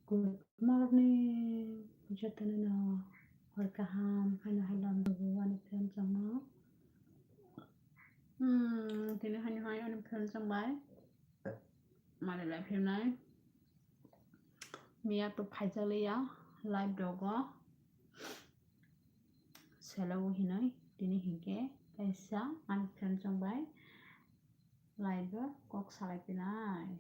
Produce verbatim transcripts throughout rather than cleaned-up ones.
Good morning, jotono no hor kaham, haino hai lam dugu ani friend chongno. Hmm, tini haino hai ani friend chong bai mani live himnai. Miya to phaijak liya live dogo. Selo hinoi tini hinkhe kaisa ani friend chong bai live o kok salai pinai.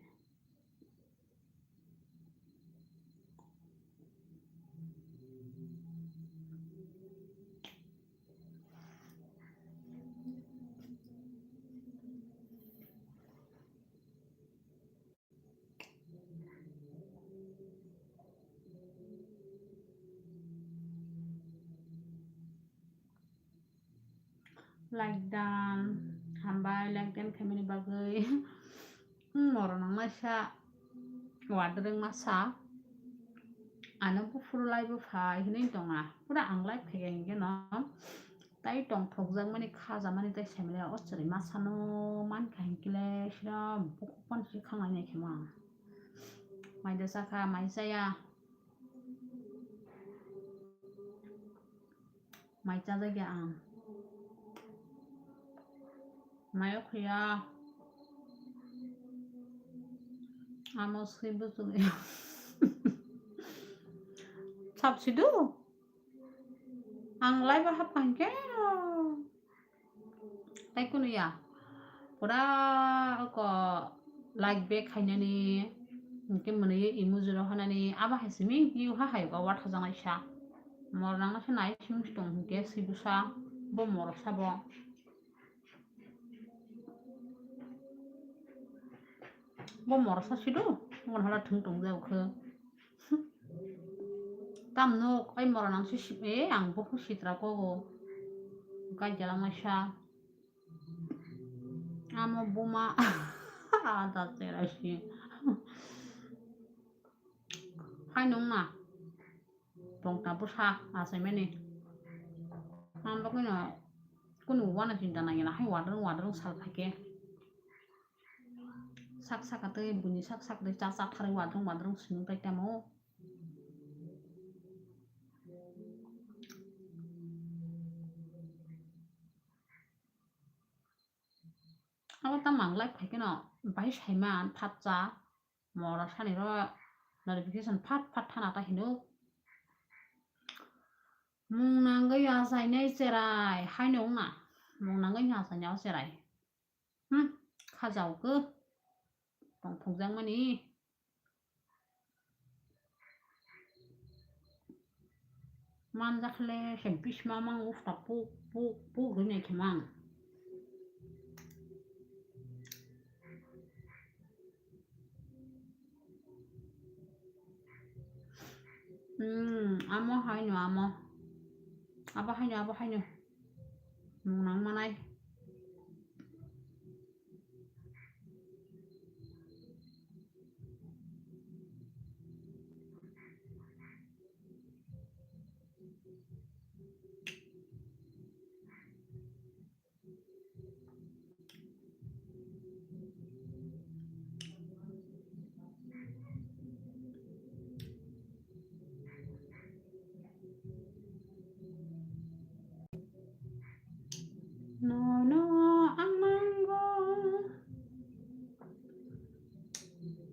Like dan, hambai like dan khaimani bagwi. Hmm, moro nangnaisa wadrwng masa. Ano buphuru live o phai hinwi tonga. Pura ang live phaiga hinkhe no. Tai tongthokjakmani khajamani tai saimaliya o chwrai masano mankha hinkhe le sira bukhuk phano se khanglai nai khe ma. Mai da chakha, mai chaya. Mai chajagya ang. Mayo khuya. Amo swi bwswk. Sap sidu. Ang live o hapkha hinkhe. Tai kunu ya. Pura oko like back khainani, hinkhe mwnwi emoji rok hanani, abo hai simi view ha hai o wathajaknai sa. Mor nangma se nai simi tong hinkhe sibwsa bo morosa bo. Bo morosa sidu, ngon hala thung tong jak khe. Tam nuk, ai mora nang si, si, eh, ang bukhuk sitra kogo. Kai jalang naisa. Amo buma. Ada chera si. Hai nung na. Tongta bwsa achaimani. Ang bagwino kunu uana chinta nangya na hai wadrwng wadrwng sal phaikhe. Sak saka tei buini sak saka tei cha cha tharwi wadrwng wadrwng swnwi pai tamo. Abo tamo ang live phaikheno bai saiman phatsa. Mora sani ro notification phat phat thana ta hinuk. Mung nangwi achainai cherai, haino wngna. Mung nangwi achainai o cherai. Hmm, khajaukhe. Tongthokjakmani. Manjakhle se bisma mang ufta puk puk puk rwinai khe mang. Hmm, amo haino amo. Abo haino, abo haino. Mung nang manai. Nono ang nanggo,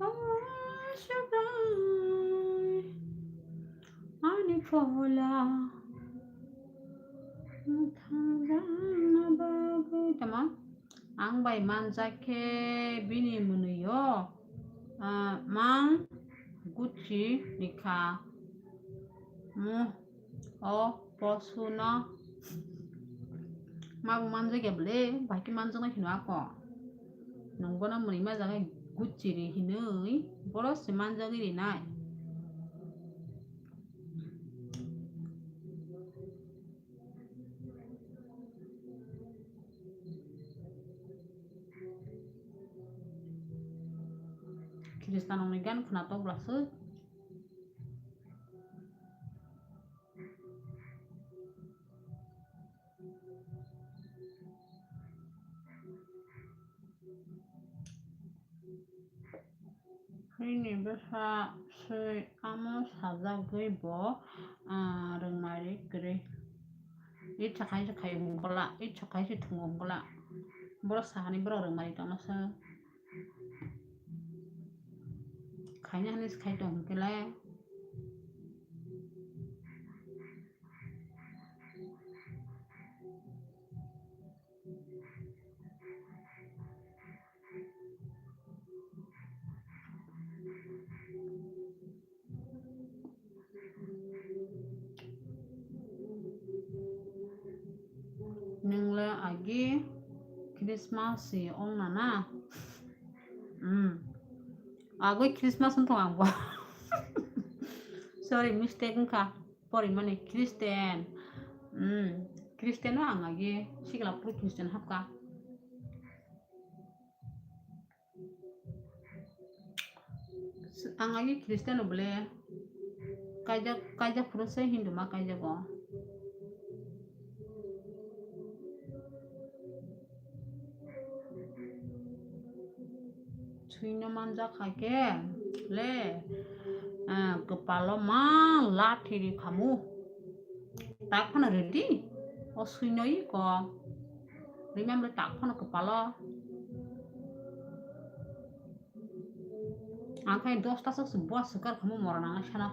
o Subrai, ani phola, thangjakna bagwi tamo. Ang bai manjak khe bini mwnwi o, ah, mang Gucci ni kha. Mu, o posuno mabu manjak ya bwle, bai khe manjaknai hino ako. Nwng bono mwnwi majak khe Gucci ri hinwi, boro se manjagwi rinai. Khristanrokni gan khwnatok bwlaswk. Nini bwsa swi amo sajagwi bo, ah, rwngmari kwrwi. Icha khai se khai hwngola, icha khai se thwngo hwngola. Borok sahani borok rwngmari tongma se. Khaina hwnwi se khai tong hwnkhe le. Nwng le agi Christmas si ong na na? Hmm. Agwi Christmas wng thong ang bo. Sorry, mistake wngkha. Porimani Christian. Hmm. Christian o ang agi sikla puro Christian hapka. Ang agi Christian o bole kaijak, kaijak phuru se Hindu ma kaijago. Swino manjak hai khe le, ah, kwpalo ma lathi ri khamu. Tak phano ready. O swino i ko. Rimam le tak phano kwpalo. Ang khai dosta sok se bua swkar khamu mora nang sana.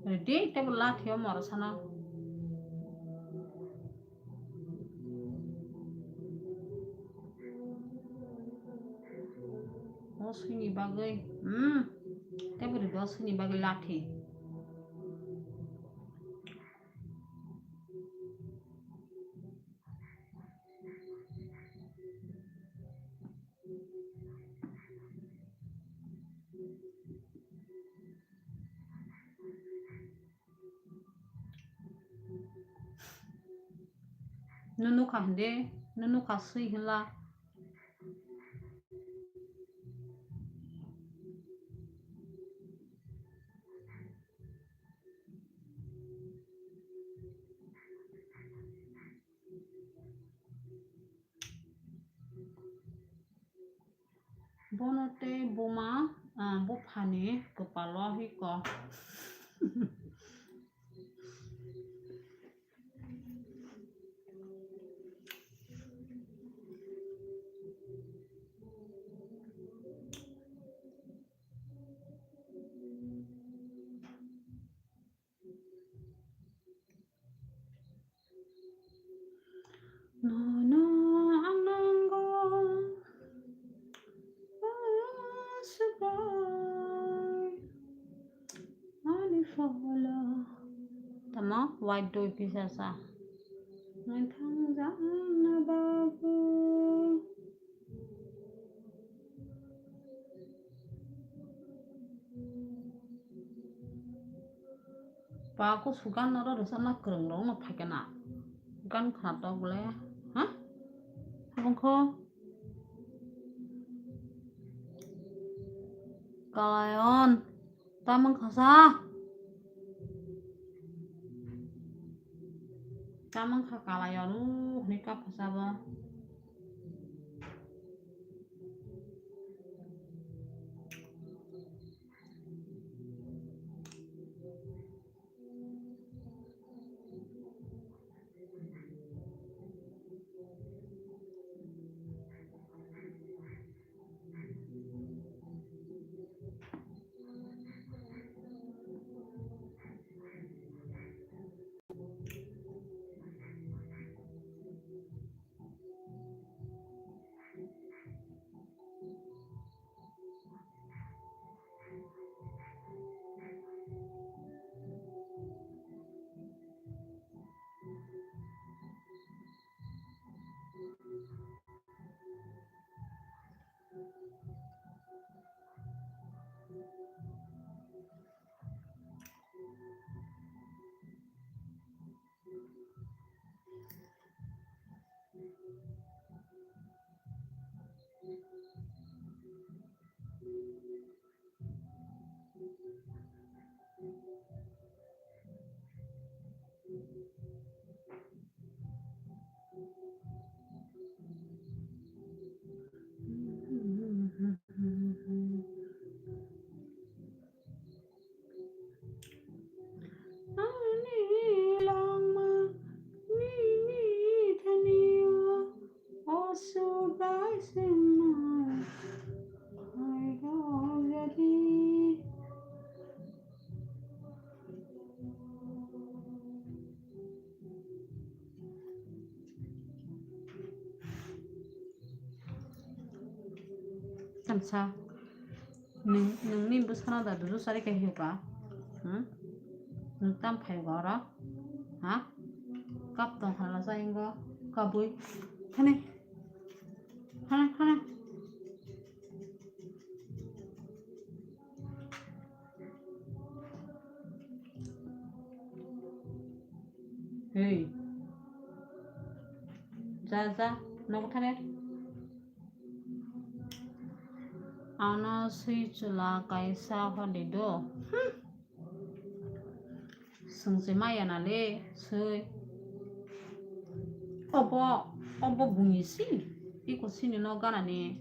Ready, table lathi o moro sana. O swini bagwi, hmm, table do swini bagwi lathi. Nunu kha hinde, nunu kha swi hinla. Bono tei buma, ah, buphani kwpalo hiko. Nono ang nango, o swbai ani phola. Tamo, white dui kisa sa. Nang thang jang na babu. Ba kusu gan no rw rwchapna kwrwng rok no phaikhe na. Gan khna tok bole. Ha? Abong kho. Kalayon. Tamang khasa. Tamang kha kalayon. Uh, hwnwi kap khasa bo. Sa, nwng, nwngni bwsano da dudu chari khe hiyo ka? Hmm? Nwng tam phai ba oro? Ha? Kap tong hala sa ingo kabui. Thani. Thani, thani. Hey. Ja, ja, nogo thani. Ano swi chwla kaisa holi do. Hmm. Swngchima yana le swi. Obo, obo bungni si. Iko sini no ganani.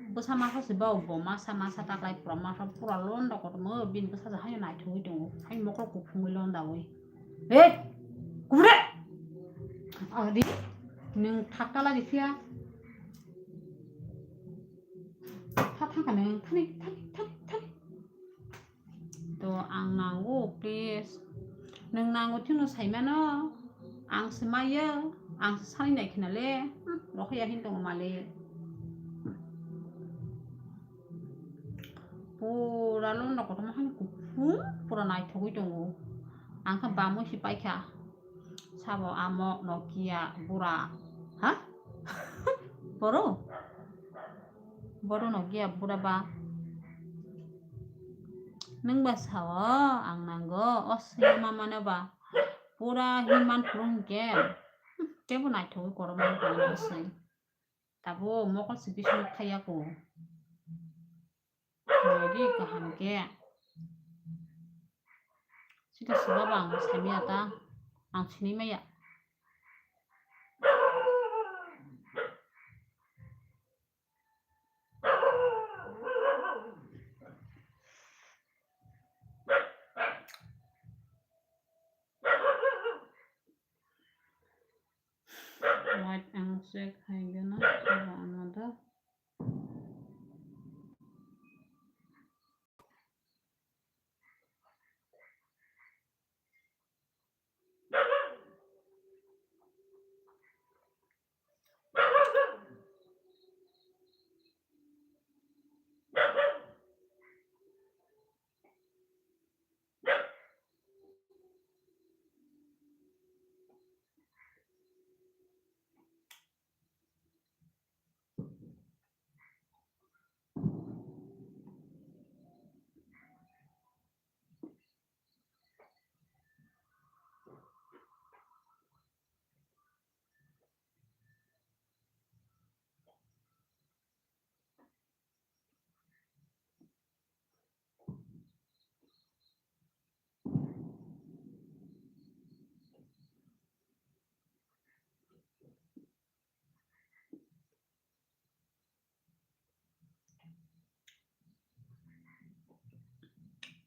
Bwsa masa se ba obo masa, masa taklai pura masa pura londo kotomo bini bwsa ja haino naithogwi tongo. Hai mokol kuphungwi londawi. Hey! Kubre! Adi, nwng thakta lagi phiya. Tha thangka nwng, thani, thani, thani, thani. To ang nango, please. Nwng nango thwino saimano. Ang se maya, ang se sani nai khina le. Hmm, rokhe ya hin tongo male. Pura londo kotorma haino kuphung, pura naithogwi tongo. Ang khe bamwi se paikha. Sabo amo Nokia bura. Ha? Boro? Boro Nokia bura ba? Nwng ba sao ang nango, o sima mano ba? Pura himan phrung khe. Tebo naithogwi kotorma wngkha se. Tabuk mokol se bisingo thaiya ko. Logi kaham khe. Sita sibaba ang saimaya ta. Ang sinimaya. White ang check hai gana, aba ano da.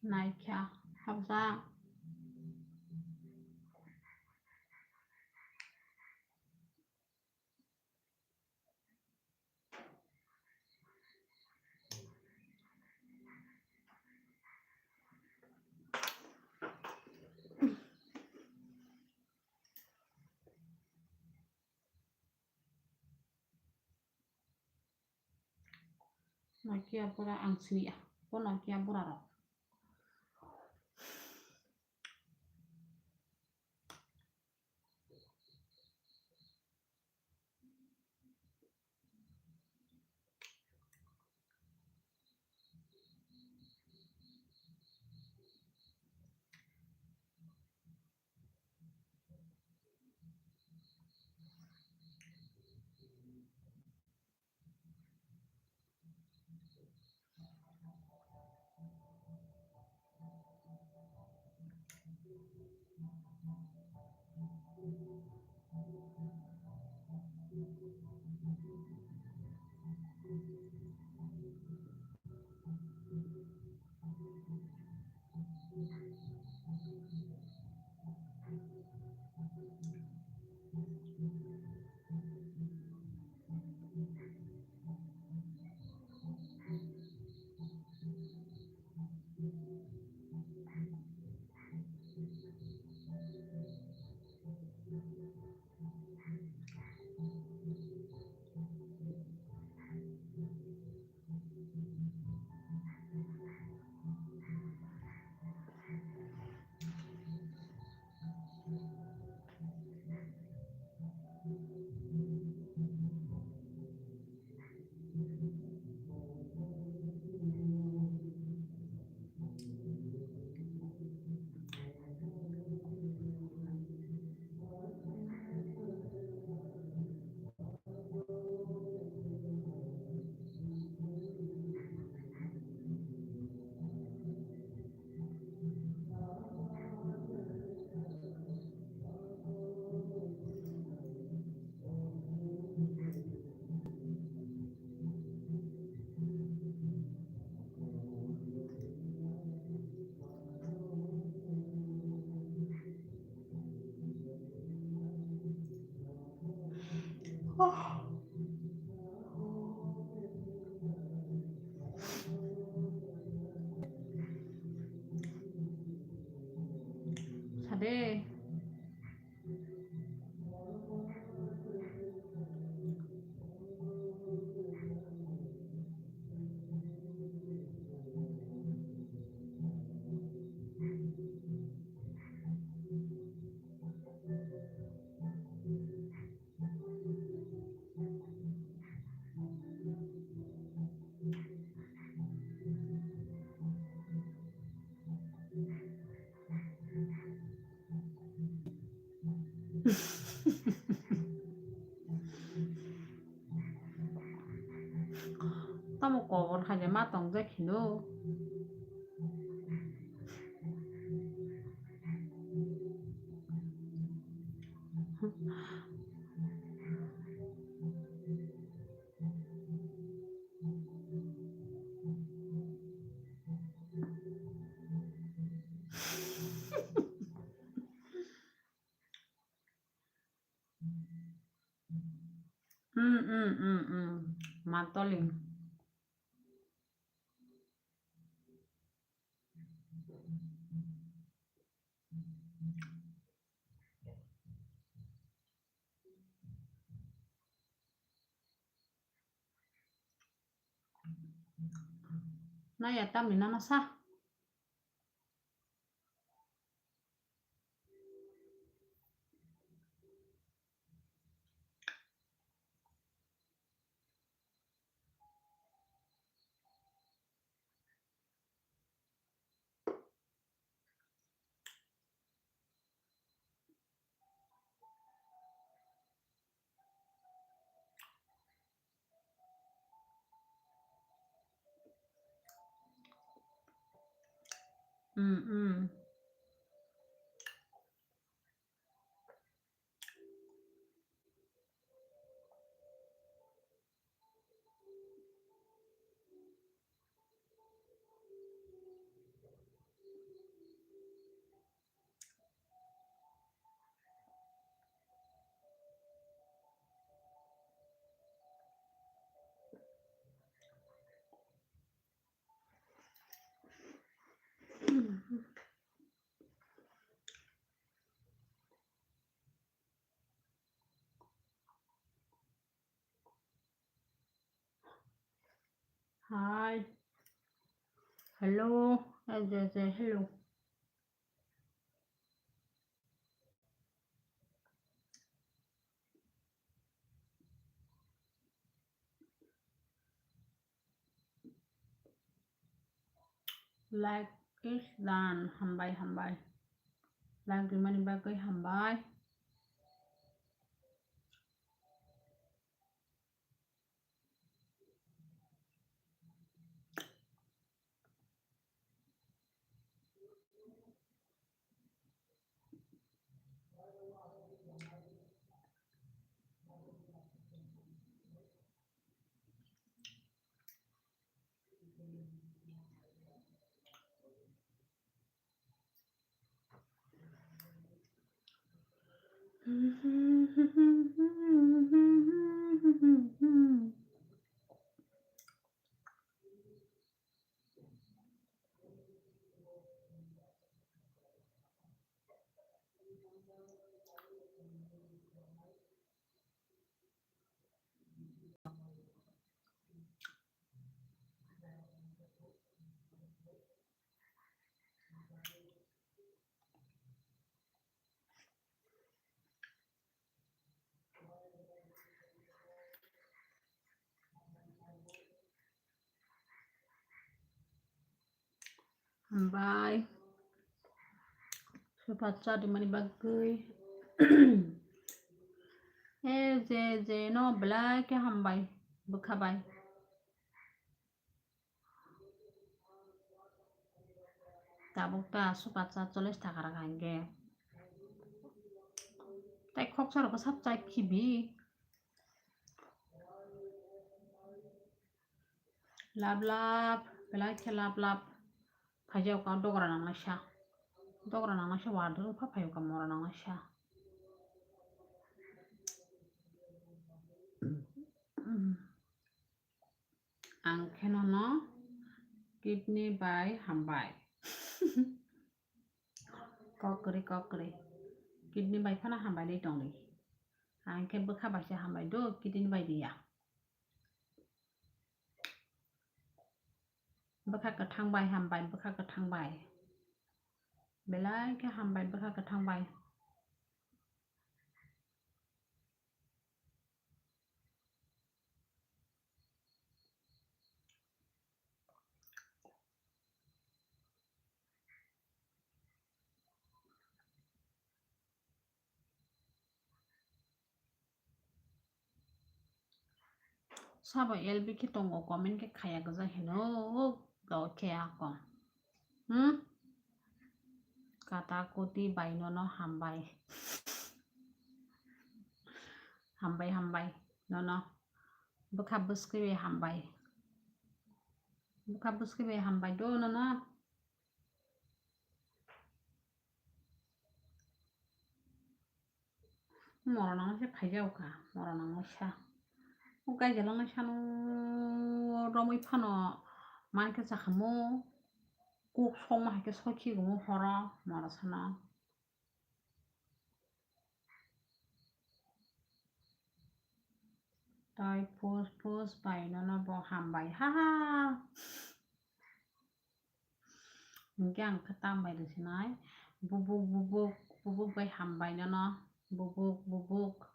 Naikha habsa. Nokia bura ang sini ya, bo Nokia bura rok. Tamo kobor hai de ma tong jak hino. Hmm, hmm, hmm, hmm. Matoling. Na ya tamni nana sa. Mm, mm. Hi. Hello. Hello. Like is done. Hambai, hambai. Like rimani bagwi hambai. Hambai. Super chat rimani bagwi. E je je no belai khe hambai bwkha bai. Tabuk ta super chat chollish taka rok hwnkhe. Tai khoksa rok sab chai khibi. Lab lab, belai khe lab lab. Phaijao ka dogra nangnaisa. Dogra nangnaisa wardrobe pha phaio ka mora nangnaisa. Ang khe nono kidney bai hambai. Kok kwrwi, kok kwrwi. Kidney bai phano hambai le tongdi. Ang khe bwkha bai se hambai do, kidney bai diya. Bwkha kwthang bai hambai, bwkha kwthang bai. Belai khe hambai bwkha kwthang bai. Sabo L B khe tongo, comment khe khaya gwja hino, do khe ako. Hmm? Kata kuti bai nono hambai. Hambai, hambai nono. Bwkha bwskwi bai hambai. Bwkha bwskwi bai hambai do nono. Moro nang se phai jao kha, moro nang sa. O gai jalo nang sano romwi phano man khe chakhamu. Kuk songma hai khe sokhi gumu horo moro sano. Tai pus pus bai nono bo hambai ha ha. Hingke ang khe tam bai rwsinai. Bubuk, bubuk, bubuk bai hambai nono. Bubuk, bubuk.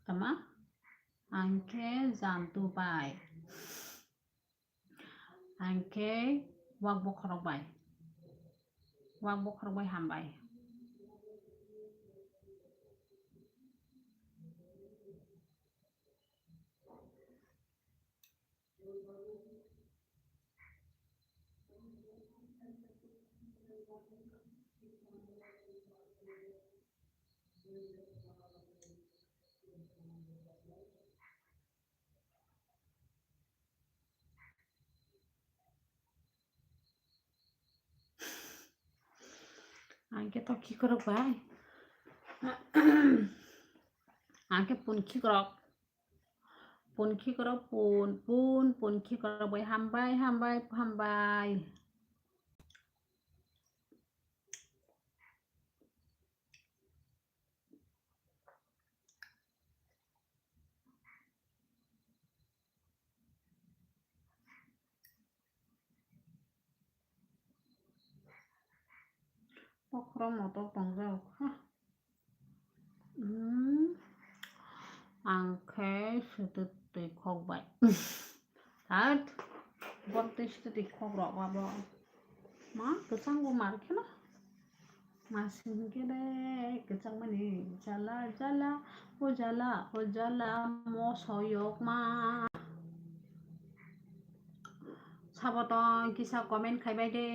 Tama? Ang khe Jantu bai. Ang khe wak bokhorok bai. Wak bokhorok bai hambai. Ang khe to khikrok bai. Ang khe pun khikrok. Pun khikrok, pun, pun, pun khikrok bai hambai, hambai, hambai. Bokhorok motok tongjak. Hmm. Ang khe swtwi twi khok bai. Hat. Bok twi swtwi twi khok rok abo. Ma kwchang bo mar kheno. Masing khe de kwchangmani jala jala, o jala, o jala, mosoyokma. Sabo tong kisa comment khai bai de.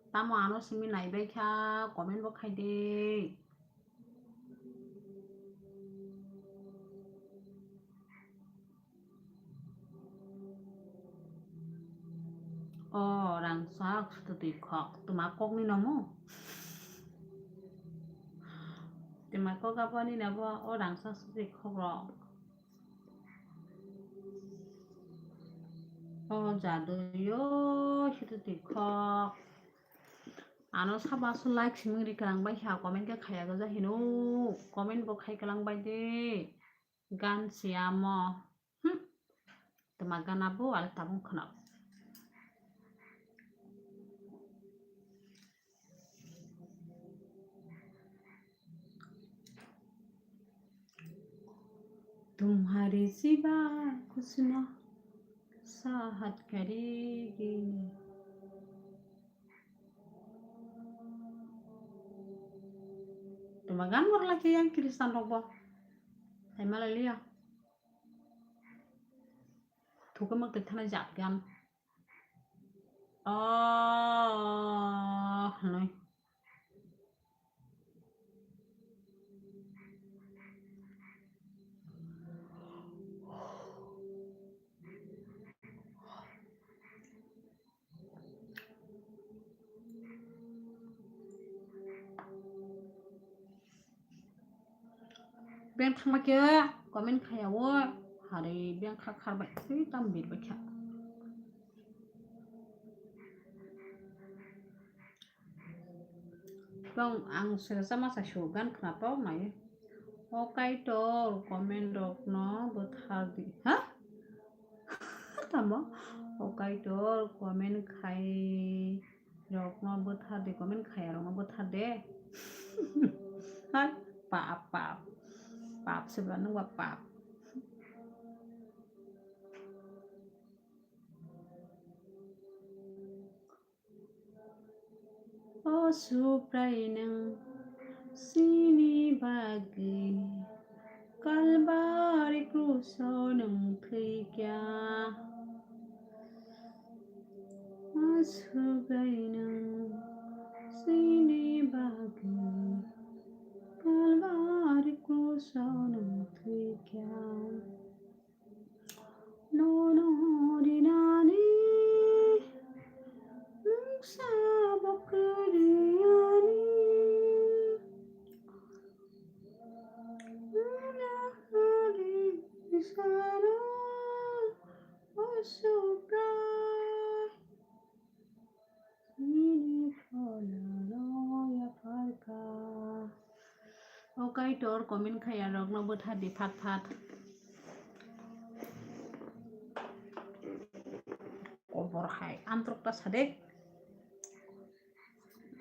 Tamo ano simi nai bai kha, comment bo khai de. O rangchak swtwi khok, twma kokni nomo? Twma kok aboni nabo o rangchak swtwi khok rok. O jadu yo swtwi khok. Ano sabo aswk like simi ri kwlang bai kha, comment khe khaya gwja hino, comment bo khai kwlang bai de. Gan siyamo. Hmm. Twma gana bo ale tabung khwnao. Tumhari siwa kuch na sahat karegi. Twma gan bor laki yang Kristan rok bo. Hai malai liya. Thuke mak twi thana jat gan. Oh, noi. Beng thangma khe comment khaya o, hari beng kha kharbai, tei tam birbai kha. Tong ang sera sama sa su gan khna tong nai. O Kaitor, comment rok no bwthar di. Ha? Tamo? O Kaitor, comment khai Rokno bwthar de, comment khaya rokno bwthar de. Hai, pap, pap. Pap se ba nungba pap. O Subrai nwng chini bagwi Kalbari kruso nwng thwikha. O Subrai nwng chini bagwi Kalbari kruso nwng thwikha. Nono rinani nungsa bo kwrwiyani. Nuna hari sara o Subrai. Nini phola roya pharkha. O Kaitor, comment khaya rokno bwthar di phat phat. Kobor hai, amtrok ta sade.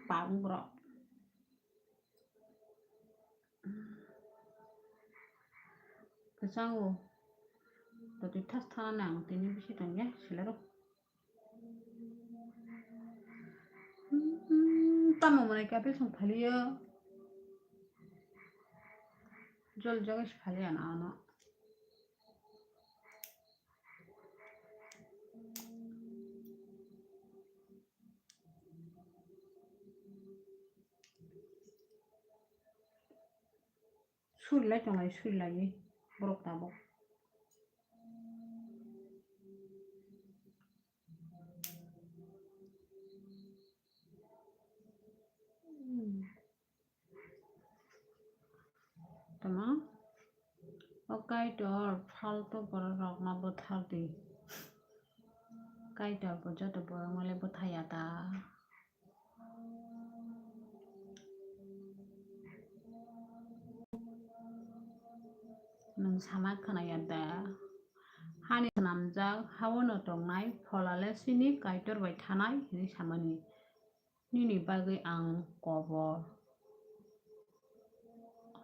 Pang bro. Kwchango. Totwi thas thana nang tini bisi tongya, selero. Hmm, tamo mwnai kapil song phaliyo. Jol jogesh phaliya na ano. Suri lai tonglai, suri lai borok tabok. Hmm. Tama? O Kaitor, faltu borok rokno bwthar di. Kaitor bo joto borok no le bwthaya ta. Nwng sama khwnaya da? Hani swnamjak, hao no tongnai, phola le chini Kaitor bai thanai, hwnwi samani. Nini bagwi ang kobor.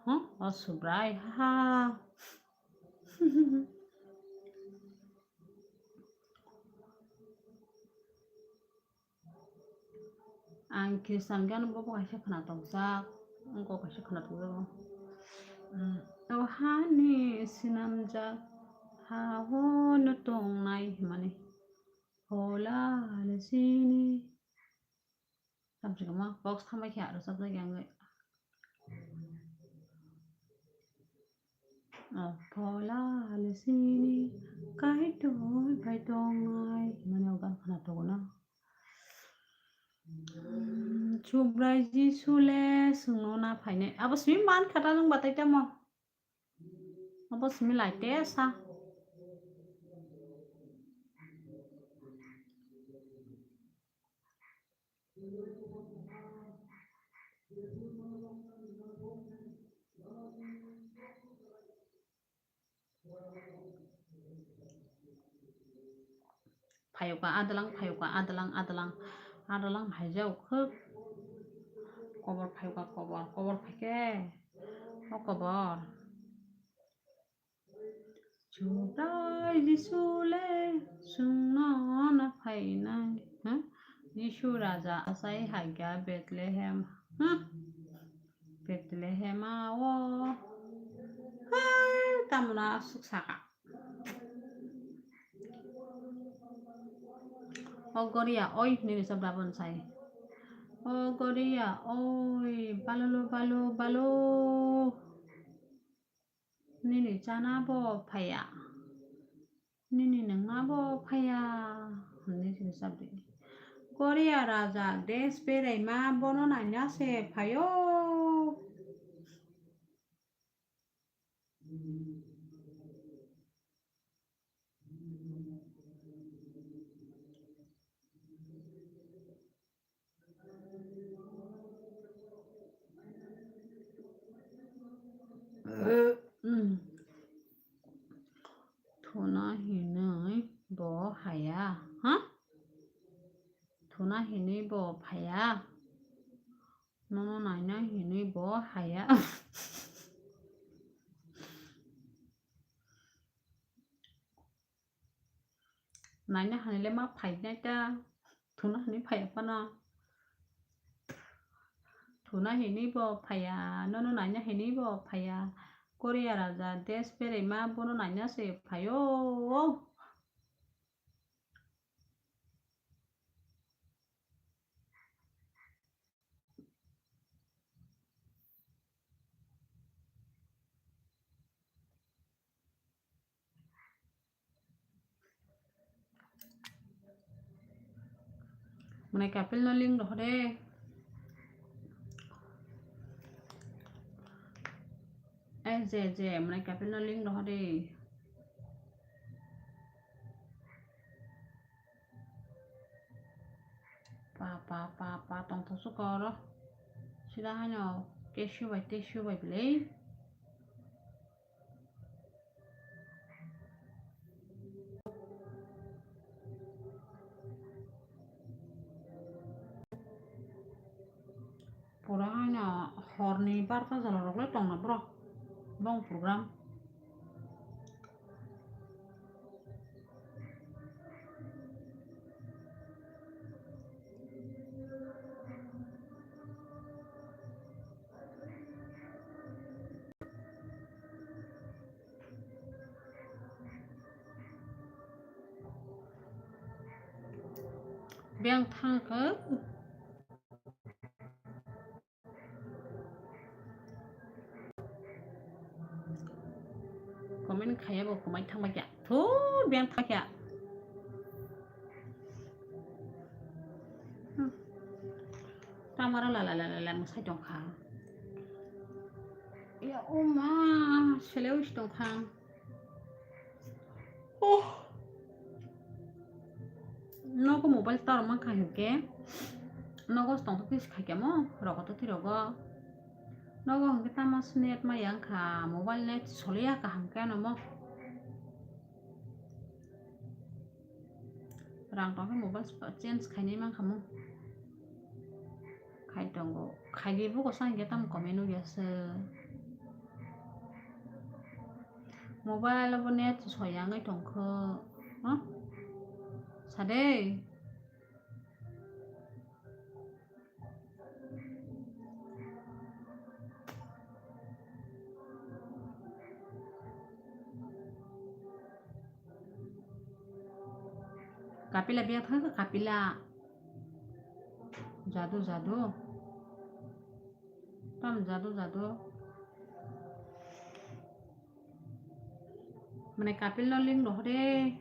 Huh? O Subrai, ha. Ang Khristan gyan bobo kaisa khwna tokjak, wngkok kaisa khwna tokjago. Mm, o hani swnamjak, ha-o no tongnai hwnmani. Phola le chini. Tamsukma box thambai khe aro chapjak yang. O phola le chini Kaitor bai tongnai hwnmani o gan khwna togo na. Hmm, Subrai Jisu le chwngno na phainai. Abo simi man kha ta nwng batai tamo. Abo simi lai te sa. Phayuka adalang, phayuka adalang, adalang, adalang haijao khuk. Kobor phayuka, kobor, kobor phaikhe. O kobor. Subrai Jisu le chwngno na phainai, ha? Jisu Raja achai haikha Bethlehem, ha? Bethlehem o. Hai, tamna aswk saka. O Goria, oi, nini sabda bonsai. O Goria, oi, balolo, balo, balo. Nini chana bo phaiya, nini nungna bo phaiya, hwnwi se sabdi. Korea raja desh beraima bono naina se phaio. Thuna hinwi bo haya, ha? Thuna hinwi bo phaya. Nono naina hinwi bo haya. Naina hanile ma phainai ta. Thuna hinwi phaiya phano. Thuna hinwi bo phaiya. Nono naina hinwi bo phaiya. Korea raja desh beraima bono naina se phaio. Mwnai kapil no link rohode. Eh, je, je, mwnai kapil no link rohode. Pa, pa, pa, pa, tongthok suka oro. Sida haino cashew bai, tissue bai belai. Pura haino horni barta jora rok le tongna borok bong program. Beng thang khe. Comment khaiya bo kwmai thangma kya. Thu, beng thang kya. Hmm. Tamara la la la la la mwsai tong kha. Ya, o ma, sele wis tong kha. Oh. Nogo mobile tower mankha hinkhe, nogo tongthok khe khaikhe mo, rogo to thwirogo. Nogo hinkhe tamo se net maya wngkha, mobile net soliya kaham khe ano mo. Rang tongkhe mobile change khainai mankha mo. Khai tongo. Khaidi bugo sa hinkhe tamo comment nukya se. Mobile bo net soyangwi tongkho. Huh? Sade. Kapila biya thang kapila. Jadu, jadu. Tam jadu, jadu. Mane kapil no link rohode.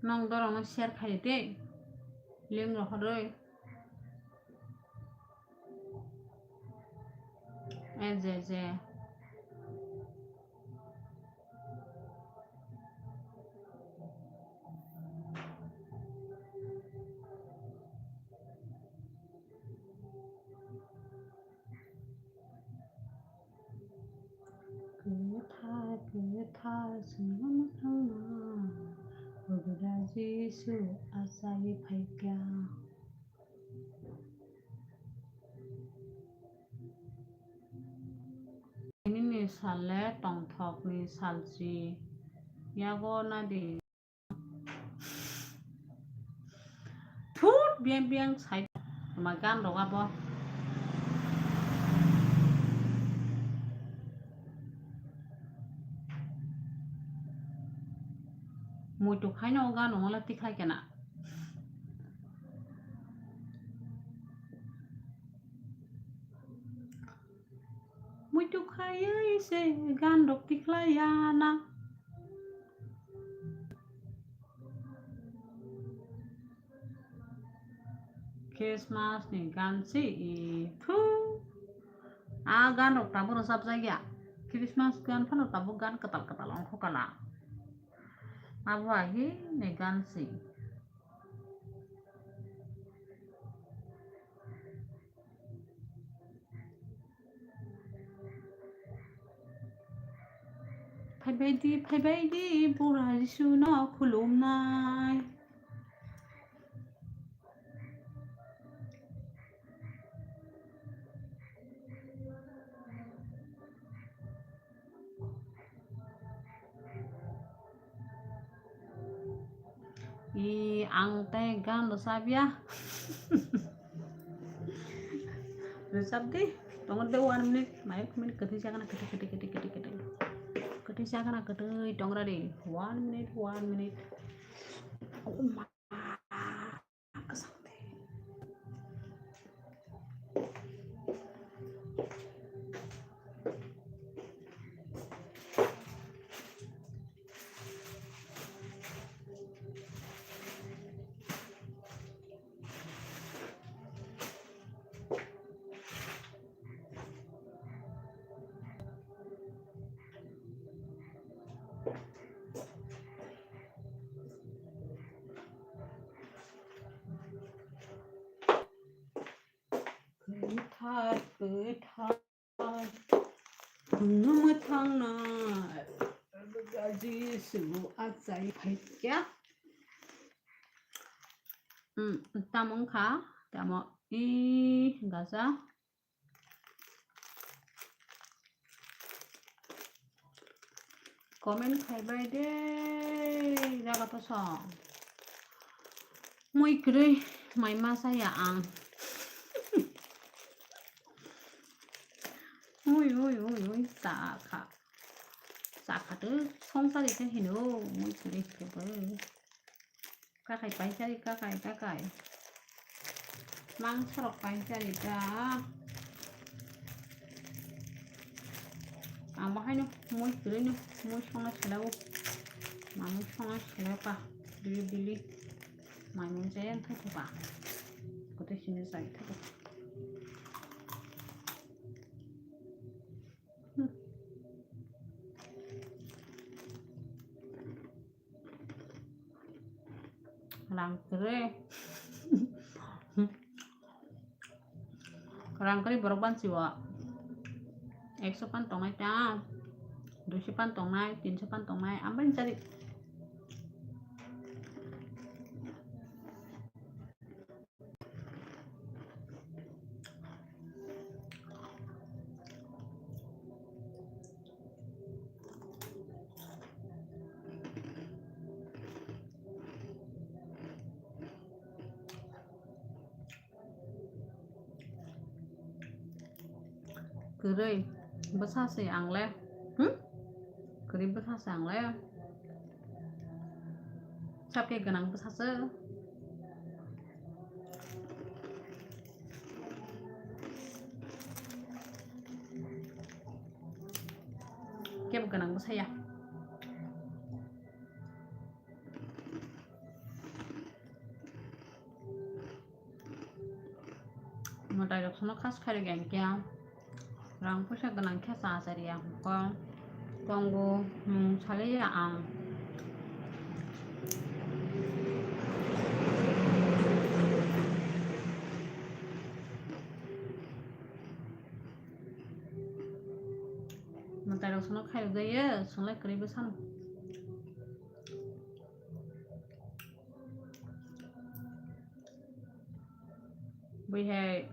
Nong dorong no share khai de. Link rohoroi. Eh, je, je. Kwthar, kwthar, chwngno mwthangma, Buddha Jisu achai phaikha. Nini sal le tongthokni salchi yago nadi. Thut biang biang sai ma gan rok abo. Muitu khaino o gan wngla tikhlai kena. Muitu khaiwi se gan rok tikhlai ya na. Christmas ni gan se i thu. A gan rok tabuk rwchapjak ya. Christmas gan phano tabuk gan kwtal kwtal ongkho kala. Abo ahi ni gan se. Phaibaidi, phaibaidi, bura Jisuno khulumnai. I, ang tei gan rwchapya. Rwchap di. Tongo de one minute. Mayok minute kwthwi chakna kwthwi, kwthwi, kwthwi, kwthwi, kwthwi. Kwthwi chakna kwthwi tongra di. One minute, one minute. Oh my. Kwthar, kwthar, hwnwi mwthangna, Jisu achai phaikha. Hmm, tamo wngkha, tamo i gasa. Comment khaibai de, jaga to song. Mui kwrwi mai ma saya ang. Ui, ui, ui, ui, chakha. Chakha to songsari khe hino, mui kwrwi kwrwi. Kakai paisari, kakai, kakai. Mangsorok paisari ta. Ang bahaino mui kwrwino mui songna selao. Ma mui songna selao ka. Bili bili. Mai mui jaya wngkha ka. Kote sini jai thaka. Rang kwrwi. Rang kwrwi borok bansi o. Ekso pan tongnai ta. Duiso pan tongnai, tinso pan tongnai. Ambai chari. Kwrwi bwsa se ang le. Hmm? Kwrwi bwsa se ang le. Sakhe gwnang bwsa se. Kebo gwnang bwsa ya. Mwtai rok sono khas khairok ya hwnkhe rang puisa gwnang khe cha chariya hwnkhe tongo mung saliya ang. Mwtai rok sono khairok jaiya, songlai kwrwi bwsano. Buihai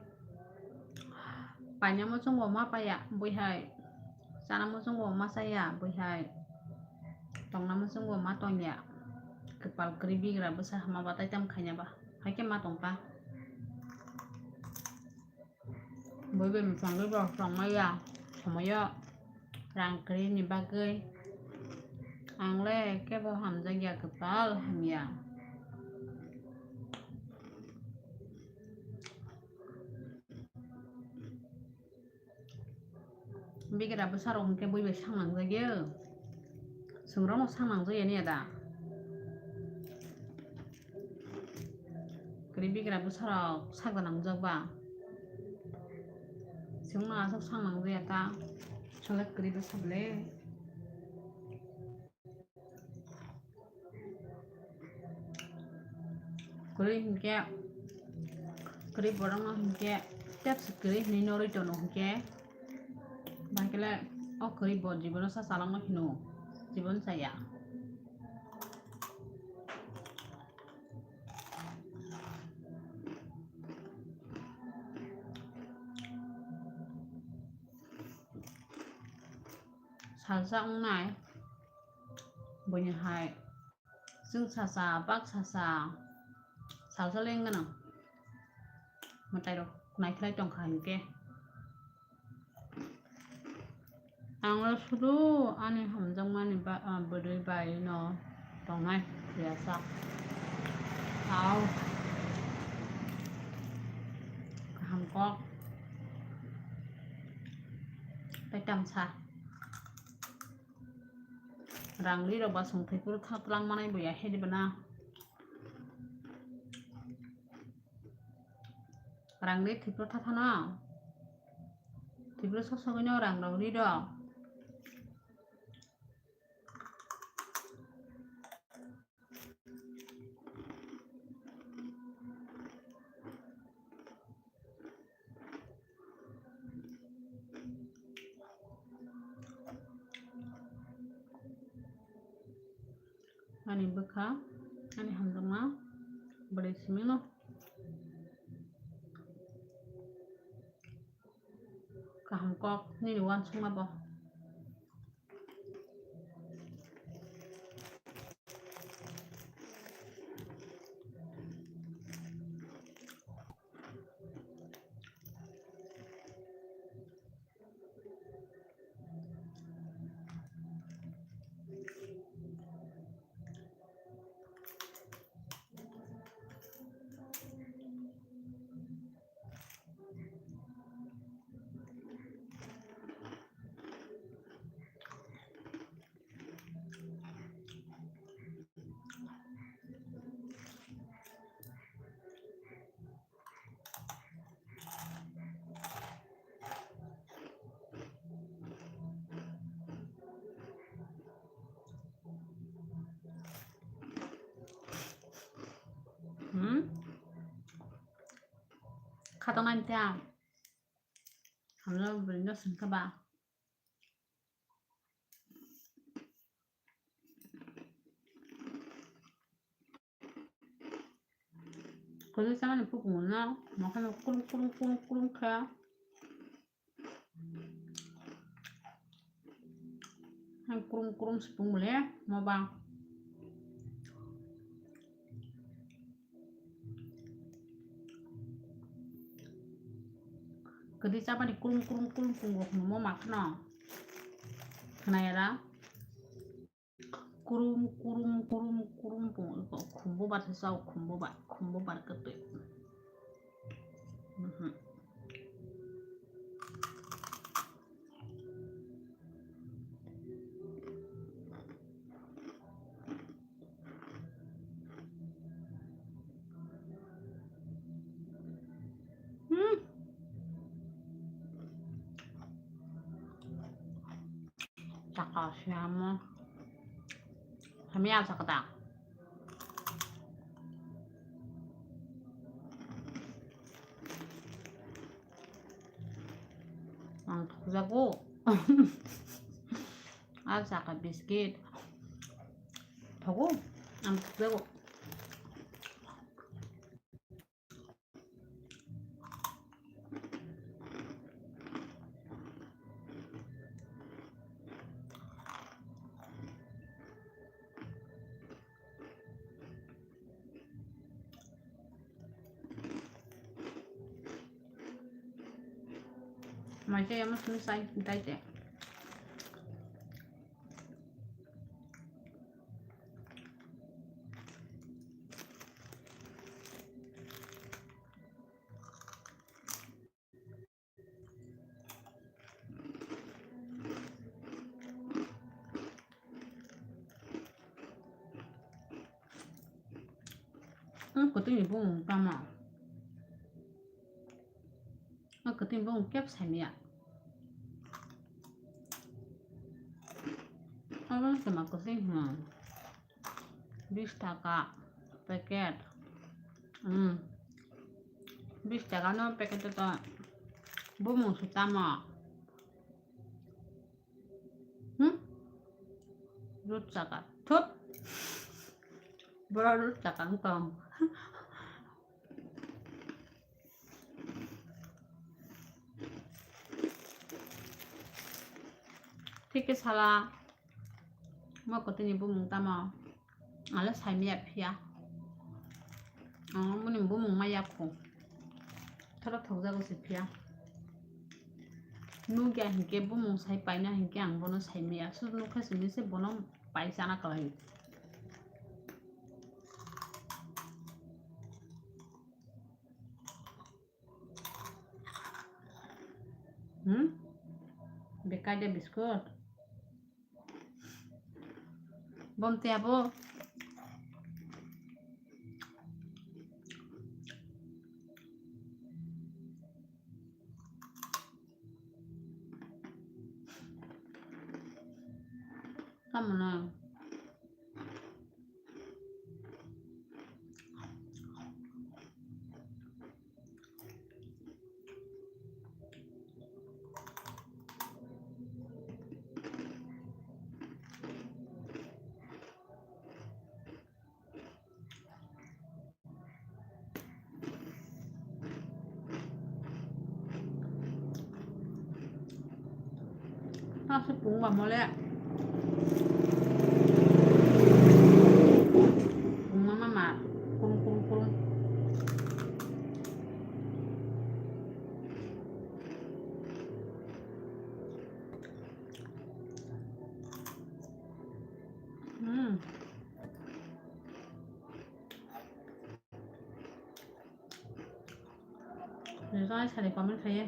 paina muchungo ma paya, buihai chana muchungo ma chaya, buihai tongna muchungo ma tongya. Kwpal kwrwi bigra bwsa hama batai tam khaina ba, haikhe ma tongkha. Bui bai mwchangwi bo tongmaya somoyo rang kwrwini bagwi ang le kebo hamjakya, kwtal hamya. Bigra bwsarok hwnkhe bui bai sangnang jakya. Chwng rokno sangnang jakya niya da? Kwrwi bigra bwsarok sak da nangjak ba? Chwngno aswk sangnang jakya ta? Chwngno kwrwi bwsa bwle. Kwrwi hinkhe, kwrwi borokno hinkhe tepsi kwrwi hinwi norwi tono hinkhe, bahai khe le o kwrwi bo jibono sa chalangno hino. Bon saya. Salsa wngnai. Buini hai. Chwng sasa, bak sasa, salsa leng gwnang. Mwtai rok naikhwlai tongkha hinkhe. Ang no sudu ani hamjakmani ba-, ah, bwrwi bai no tongnai, yasa. Tao. Kaham kok. Tei tamsa. Rang ri rok ba song thwi phuru tha twlang manai bo ya he di bana. Rang ri thwi phuru tha tha no. Thwi phuru sok sogwi no rang rok ri rok. Ani bwkha, ani hamjakma bwrwi simi no. Kaham kok nini uansukma bo. Hmm? Khatung ani ta. Hamlo bwrwi no sengkha ba. Kwrwi chamani bukumu no, mokhano kurum kurum kurum kurum khe. Ang kurum kurum sipung le, mo bang. Kwrwi chamani kurum kurum kurum pungo hwnwi mo ma kheno. Khwnaya da? Kurum, kurum, kurum, kurum pungo. Khumbo bar se chao, khumbo bar, khumbo bar kwtwi. Mhm. Hmm. Saka siyamo. Hamya saka ta. Ang thokjago. Ang saka biscuit. Thogo. Ang thokjago. Mai khe amo simi sai dai te. Ang kwtwini bumung tamo? Ang kwtwini bumung kep saimaya. Abo se ma kwtwi hwn. Bis taka packet. Hmm. Bis taka no packet to bumung se tamo? Hmm? Rut chakar. Thut. Boro rut chakar wng tong. Thik khe sala mo kwtwini bumung tamo? Ang le saimaya phiya. Ang boni bumung ma yakho. Thoro thokjago se phiya. Nukya hinkhe bumung sai paina hinkhe ang bono saimaya. Aswk nukha simi se bono pai chana kwlai. Hmm? Bekai de biskut. Bom te abo. Tamo na. Aswk pung ba mole. Pung ma ma ma. Pung, pung, pung. Hmm. Rijai sari comment khaye.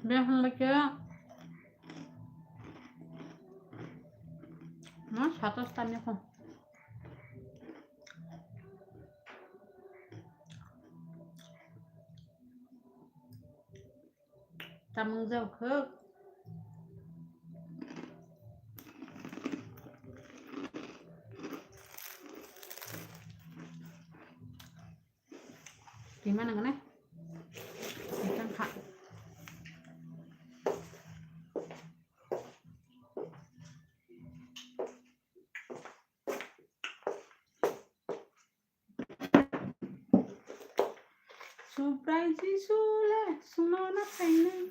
Be hwnlai khe ma satas tani kho. Tamung jao khuk. Tima nang ne. Tang kha. Subrai Jisu le sungno na phainai.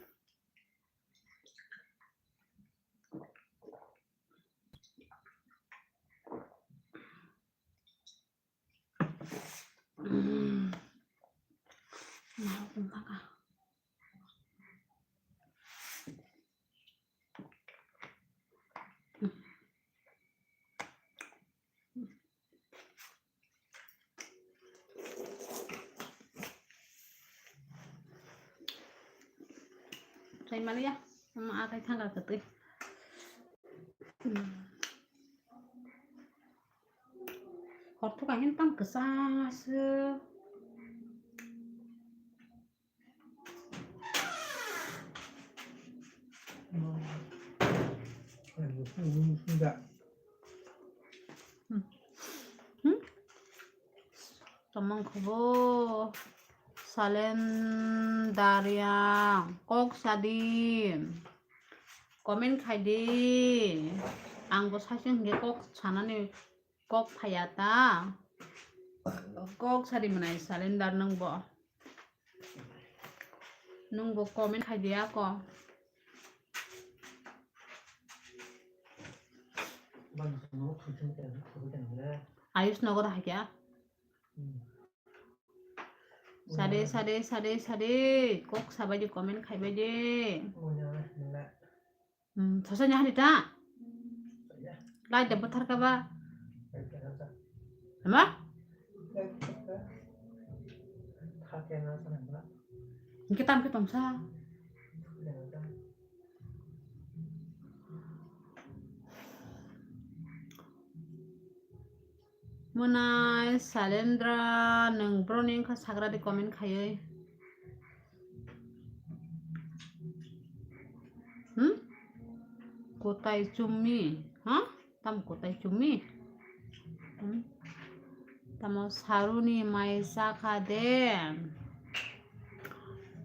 Tei maliya, ama akai thangka kwtwi. Hor thuka hin tang kwchaswk. Hmm. Tomong khubo salen daria kok sadi comment khaidi. Ang bo saichung hingke kok sanani kok phaiya ta. Kok sadi mwnai salen dar nang bo. Nwng bo comment khai di ako. Ayush nogo da hakya. Sade, sade, sade, sade. Kok sabai di, comment khai bai di. Hmm, thosa nya hari ta? Lai da buthar ka ba? Ama? Hingke tam ke tongsa. Mwnai Salendra, nwng broni wngkha sagra di comment khaiwi. Hmm? Kotai chummi, ha? Tam kotai chummi? Hmm? Tamo saruni mai sakha de.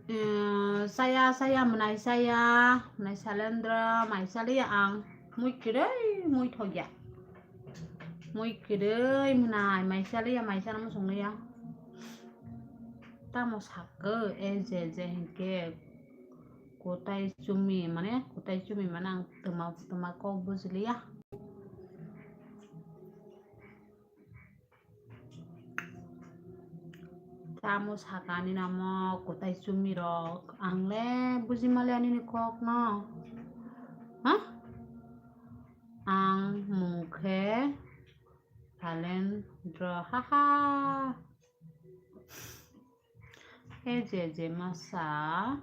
Eh, saya, saya, mwnai saya, mwnai Salendra, mai saliya ang. Mui kwrwi, mui thokya. Mui kwrwi mwnai, mai saliya, mai sana muchung liya. Tamo sakhe, e je, je hinkhe. Kotai chummi, mane, kotai chummi, mane, ang twma, twma kok bujiliya. Tamo sakani namo kotai chummi rok. Ang le buji maliya nini kok no. Ha? Ang mung khe Salendra, haha. E je je masa.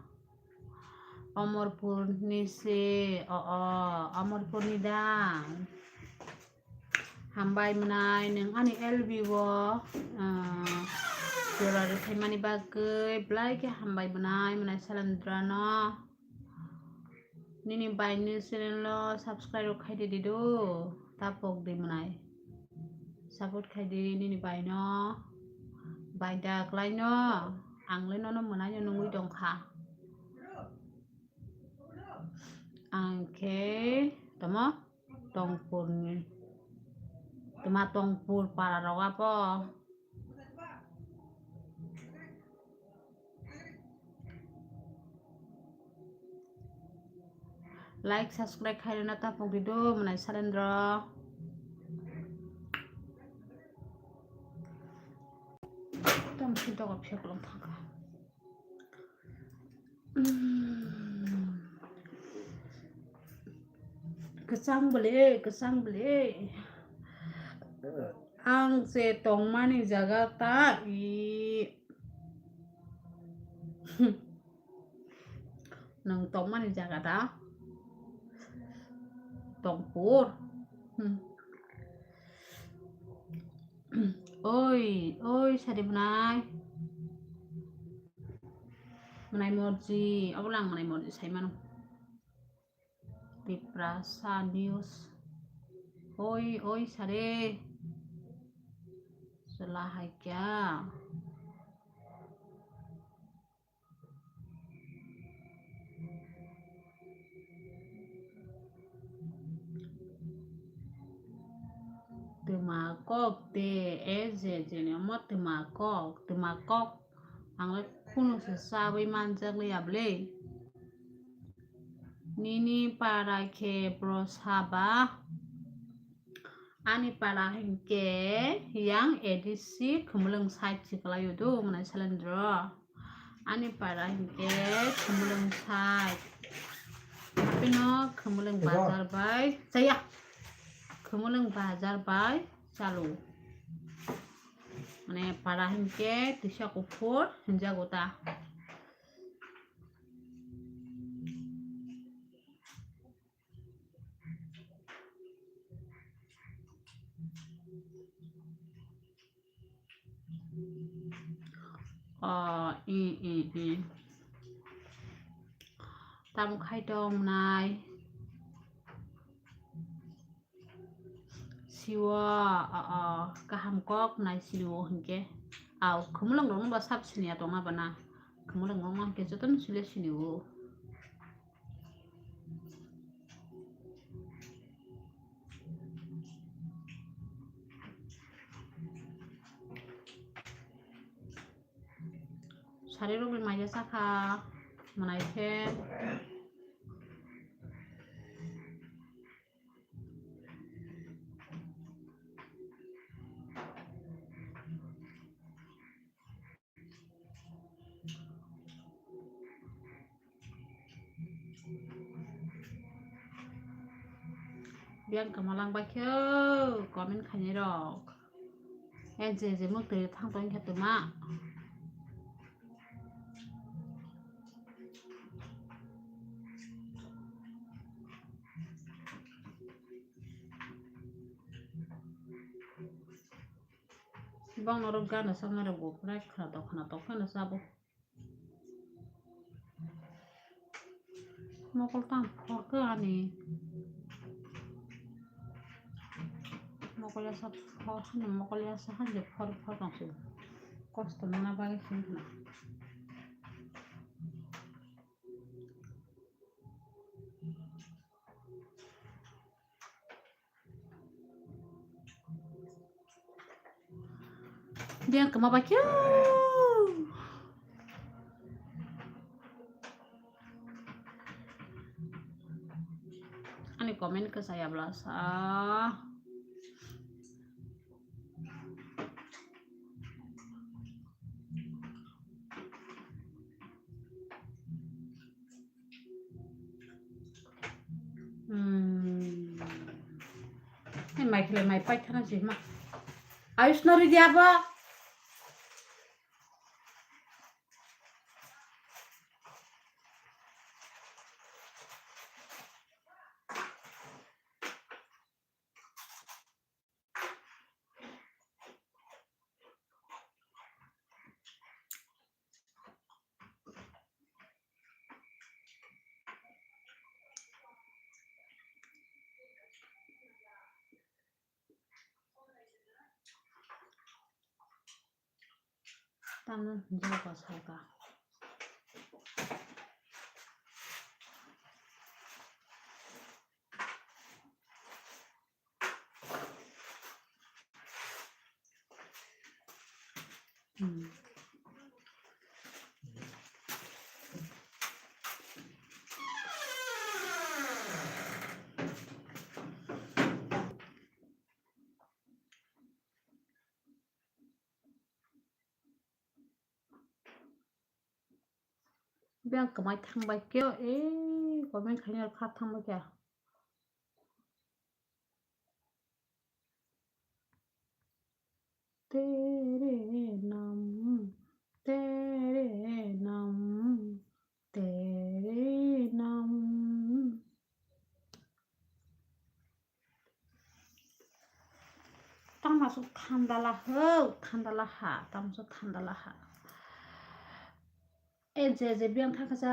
Omorpur ni se, o, o, Omorpur ni da. Hambai mwnai nwng ani L B o, ah, jora rwkhaimani bagwi belai khe hambai mwnai, mwnai Salendra no. Nini bai ni channel o subscribe rok khai di di do, tapok di mwnai. Support khai di nini bai no, bai da klai no, ang le nono mwnai no nungwi tong kha. Ang khe tamo Tongpur ni, tma Tongpur para rok apo. Like, subscribe khairwna tapok di do, mwnai Salendra. Tam si doga pheklong thangkha. Kwchang bwle, kwchang bwle. Ang se tongmani jaga ta i. Nwng tongmani jaga ta? Tongpur. Hmm. Oi, oi, sari mwnai. Mwnai morji, obo lang mwnai morji sai mano. Tiprasa News. Oi, oi, sare. Chwla hai kya? Twma kok de, e je jeni omo twma kok, twma kok. Ang le kunu se chawi manjak liya bwle. Nini para khe bro saba. Ani para hinkhe yang A D C Khumulwng side se kwlaio do, mwnai Salendra. Ani para hinkhe Khumulwng side. Hapino Khumulwng bazar bai chaya. Khumulwng bazar bai chalu. Mane para hinkhe tisa kuphur hinjago ta. O, i, i, i. Tamo khai tong nai. Siwo, o, o, kaham kok nai sini o hinkhe. Au, khumulwng rok no ba sab sini ya tong na ba na. Khumulwng rok no hinkhe joto no sile sini o. Sari rok bai maya sakha, mwnai khe. Biyang kwma lang bai khe o comment khainai rok. E je je mwktwi thang tong khe twma. Bang norok gana saknai rok bo khwna tok khwna tok phano sabo. Mokol tam phor khe ani. Mokol ya sa phor hano mokol ya sa hanje phor phor tong se. Kosto nana bagwi sing khwna. Dia kema ba kya? Ani comment ke saya belasa. Hmm. Hai mai khlai mai pai thana si ma. Ayush no ridi abo. Tamno hwnjak ba salka. Hmm. Biyang kwmai thangbai khe, eh, comment khaina kha thangbai khe. Tere nam, tere nam, tere nam. Tamo se thanda la ho, thanda la ha, tamo se thanda la ha. E je je biyang thangkha sa.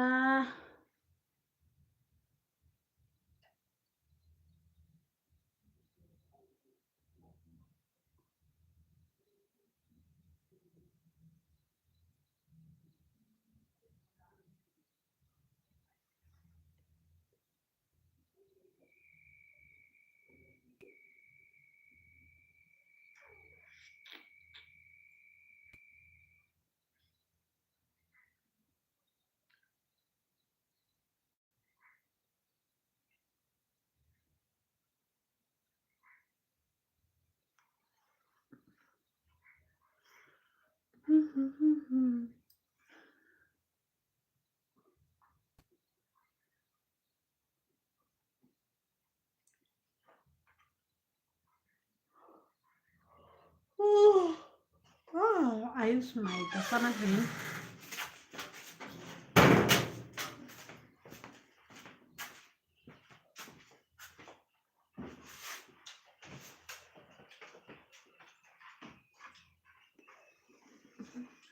Ayush mai ta sana hin.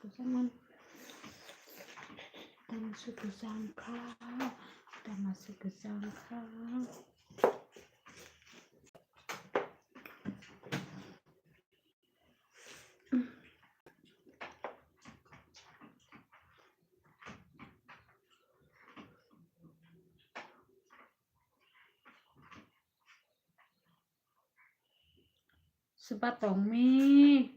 Kusaman. Tamasi kusangkha. Tamasi kusangkha. Seba tongmi.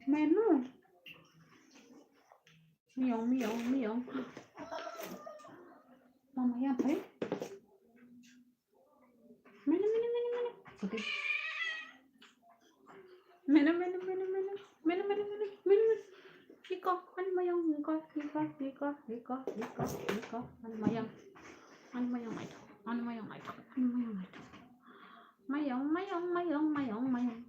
Menu. Miyong, miyong, miyong. Mama yang pai. Menu, menu, menu, menu. Putih. Menu, menu, menu, menu. Menu, menu, menu, menu, menu. Iko, ani mayong, iko, iko, iko, iko, iko, iko. Ani mayong. Ani mayong ai. Ani mayong ai. Ani mayong ai. Mayong, mayong, mayong, mayong, mayong.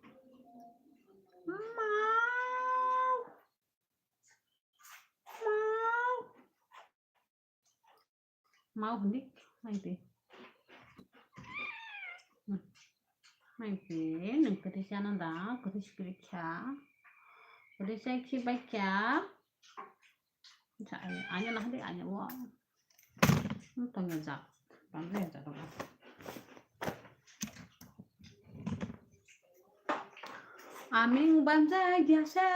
Mau. Mau. Mau hindi. Ay, di. Hmm. Ay, di. Nung kati siya nanda. Kati sikri kya. Kati siya ki bai kya. Sa, ay, anya nah di, anya wa. Hmm, tong ya jak. Bang ya jak. Aming bang ya jase.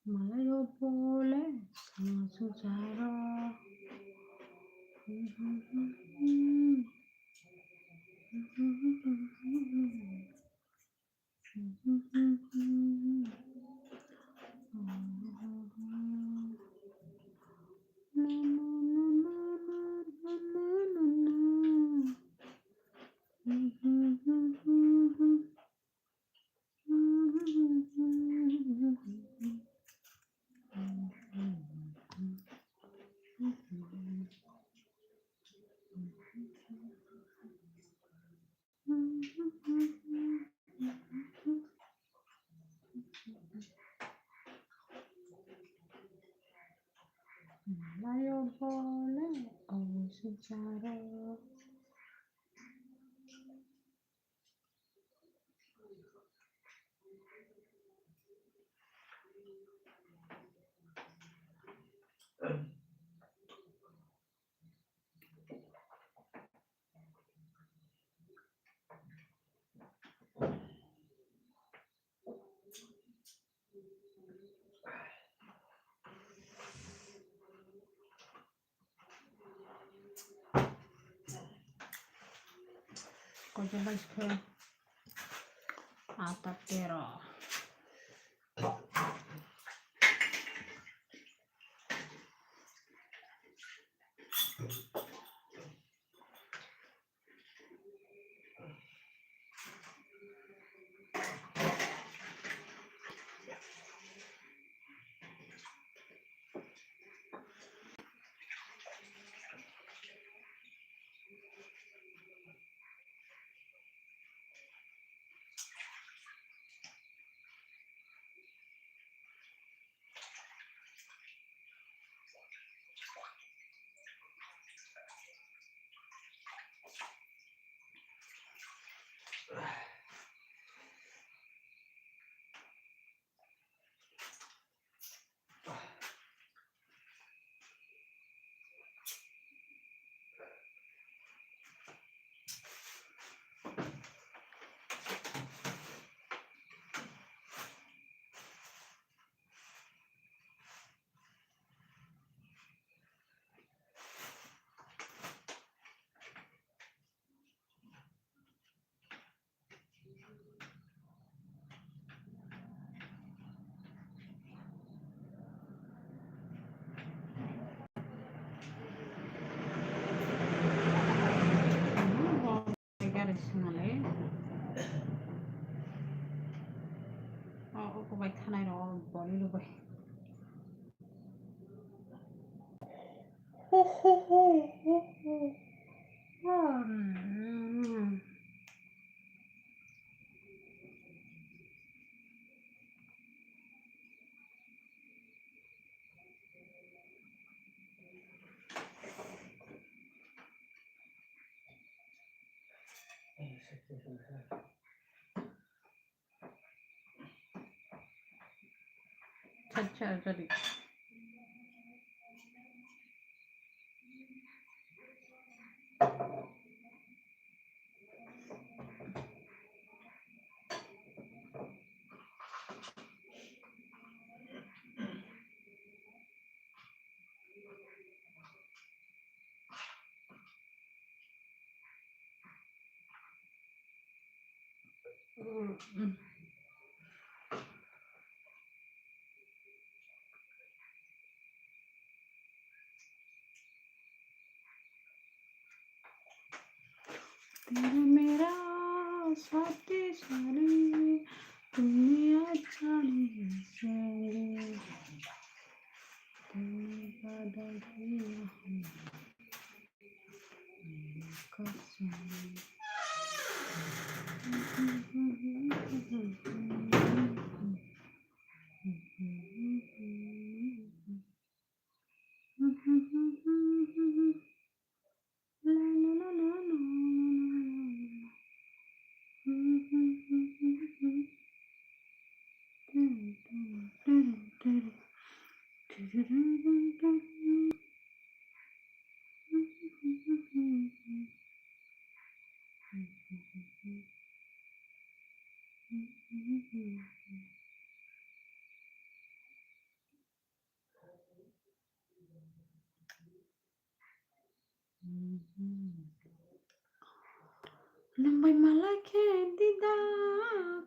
Malayo pole sangsaro. Malayo pole sangsaro. Kotor bai khe ata tero. Gari swngnai. O, o, kubai thanai rok boli rwbai. Cha, cha, cha, di. तेरा मेरा साथी सारी दुनिया जाने से तेरे वादा किया हमने कसम। Nwng bai malai khe dida,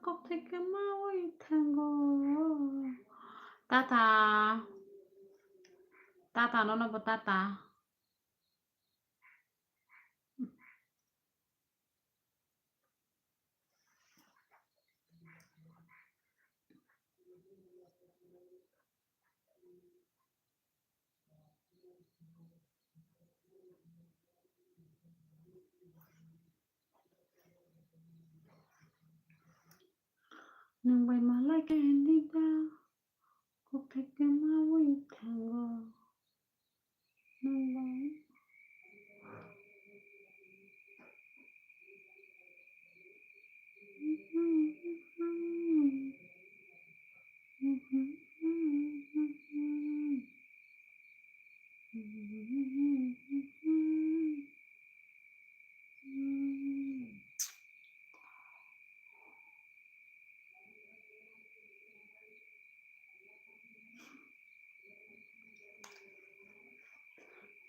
kok thai kwmaui thango. Tata. Tata, nono bo tata. Nwng bai malai khe hindi da, kok thai kwmaui thango. Nwng bai.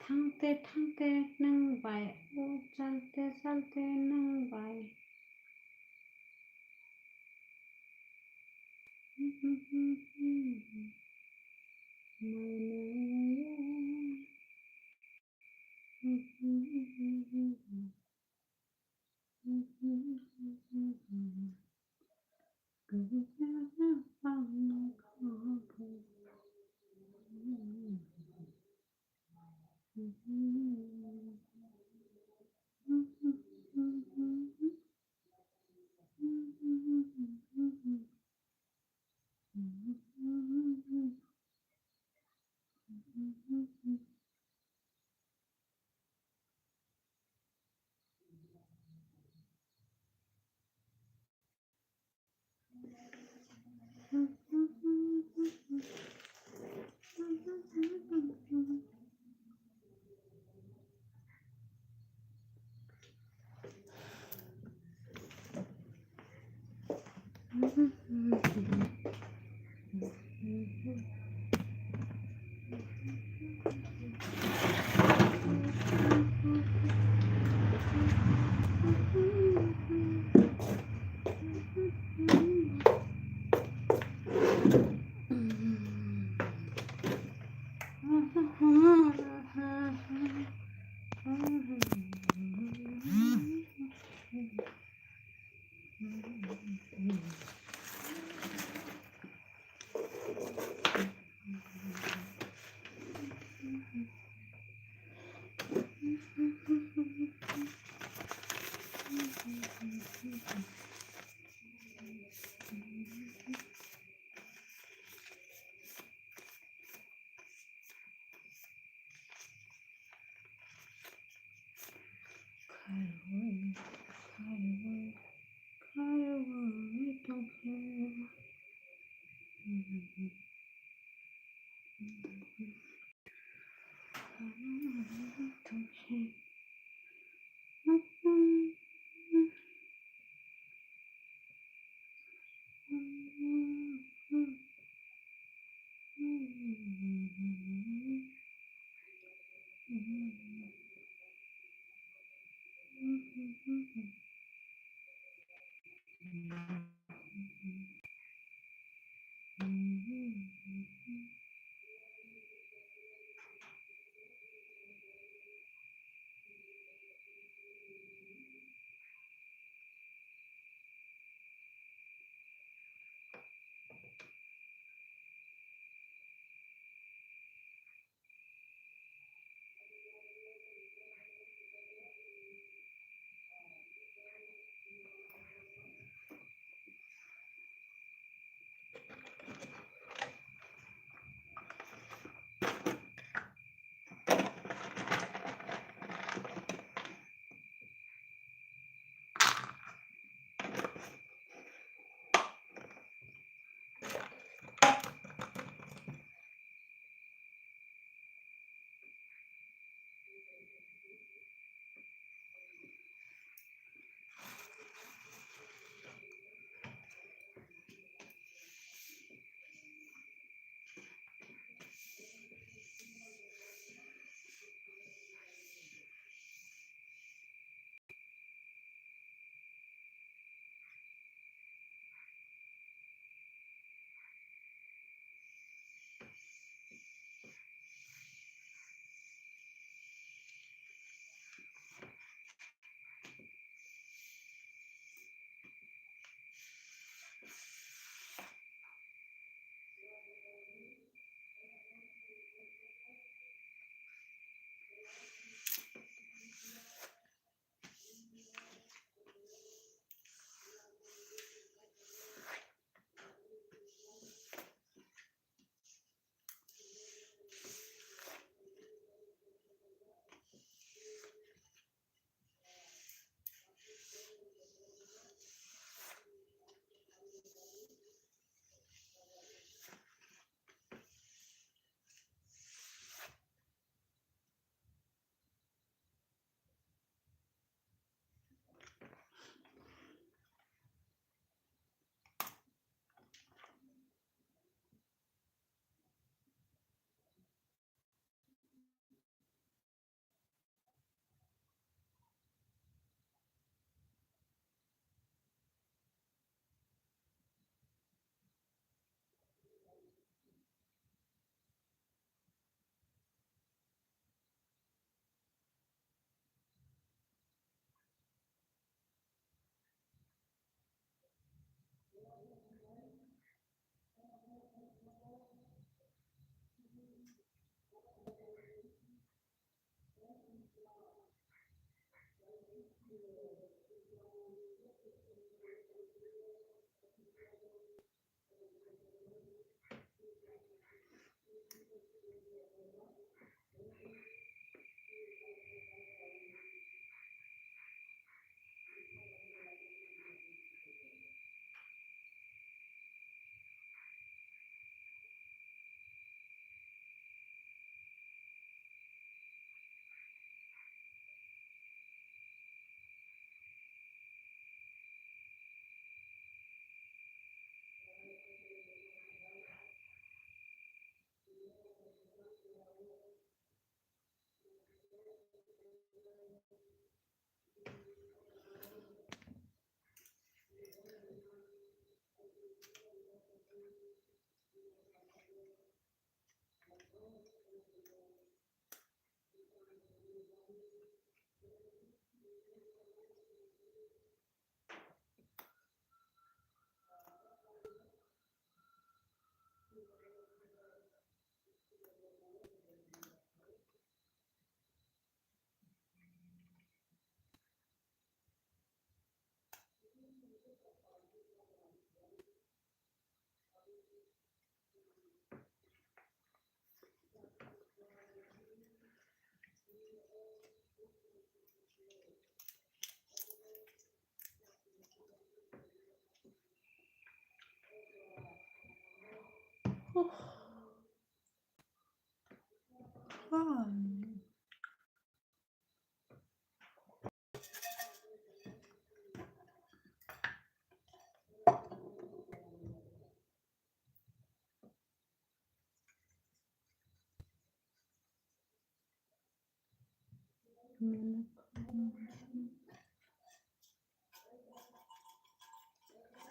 Thangte thangte nwng bai, o chalte chalte nwng bai.